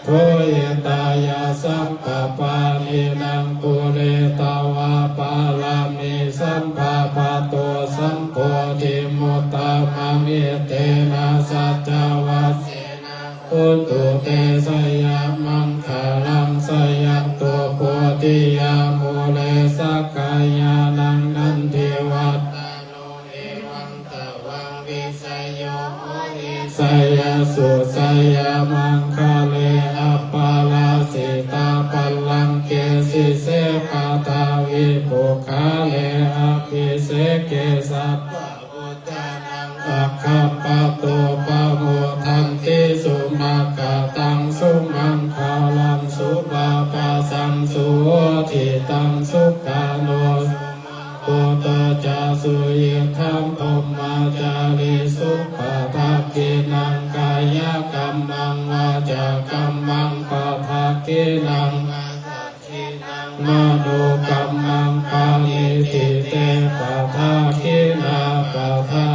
nātho hitāya sabbapāṇinaṃ pūretvā pāramī sabbā patto sambodhimuttamaṃ etena saccavajjena hotu te jayamaṅgalaṃ. Jayanto bodhiyā mūle sakyānaṃ nandivaḍḍhano evaṃ tvaṃ vijayo hohi jayassu jayamaṅgale aparājitapallaṅke sīse paṭhavipokkhare abhiseke sabbabuddhānaṃ aggappatto pamodati. Sunakkhattaṃ sumaṅgalaṃ supabhātaṃ suhuṭṭhitaṃ sukhaṇo sumuhutto ca suyiṭṭhaṃ brahmacārisu. Padakkhiṇaṃ kāyakammaṃ vācākammaṃ padakkhiṇaṃ padakkhiṇaṃ manokammaṃ paṇidhī te padakkhiṇā. Pada